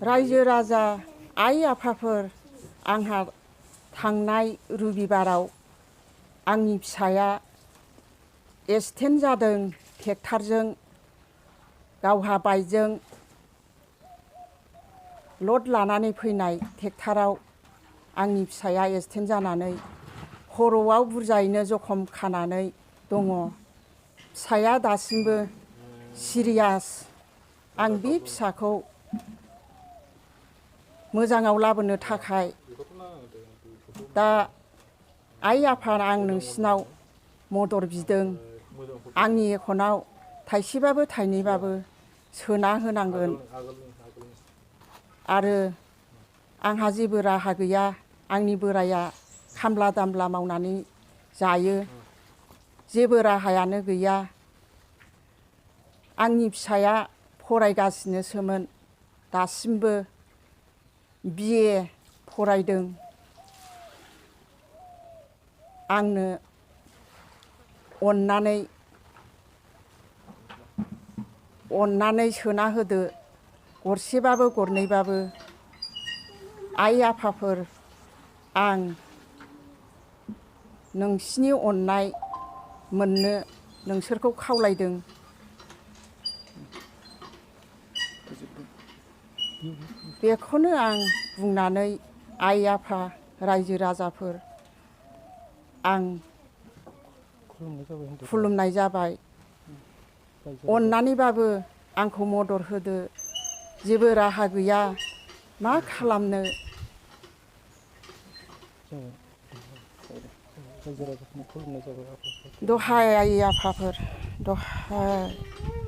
रायजो राजा आइ आफाफोर आंहा थांनाय रबिबाराव आंनि फिसाया एक्सिडेन्ट जादों ट्रेक्टरजों गावहा बाइकजों लड लानानै फैनाय ट्रेक्टराव आंनि फिसाया एक्सिडेन्ट जानानै खर'आव बुरजायैनो जखम खानानै दङ। फिसाया दासिमबो सिरियास। आं बे फिसाखौ मोजाङाव लाबोनो थाखाय दा आइ आफा आं नोंसिनाव मदद बिदों। आंनि एकाउन्टआव थाइसेबाबो थाइनैबाबो सोना होनांगोन आरो आंहा जेबो राहा गैया। आंनि बोराया खामला दामला मावनानै जायो, जेबो राहायानो गैया। आंनि फिसाया फरायगासिनोसोमोन, दासिमबो BA फरायदों। आंनो अननानै सोना होदो, गरसेबाबो गरनैबाबो। आइ आफाफोर आं नोंसिनि अननाय मोननो नोंसोरखौ खावलायदों। बेखौनो आं बुंनानै आइ आफा रायजो राजाफोर आं खुलुमनाय जाबाय। अननानैबाबो आंखौ मदद होदो, जेबो राहा गैया मा खालामनो। दहाय आइ आफाफोर दहाय।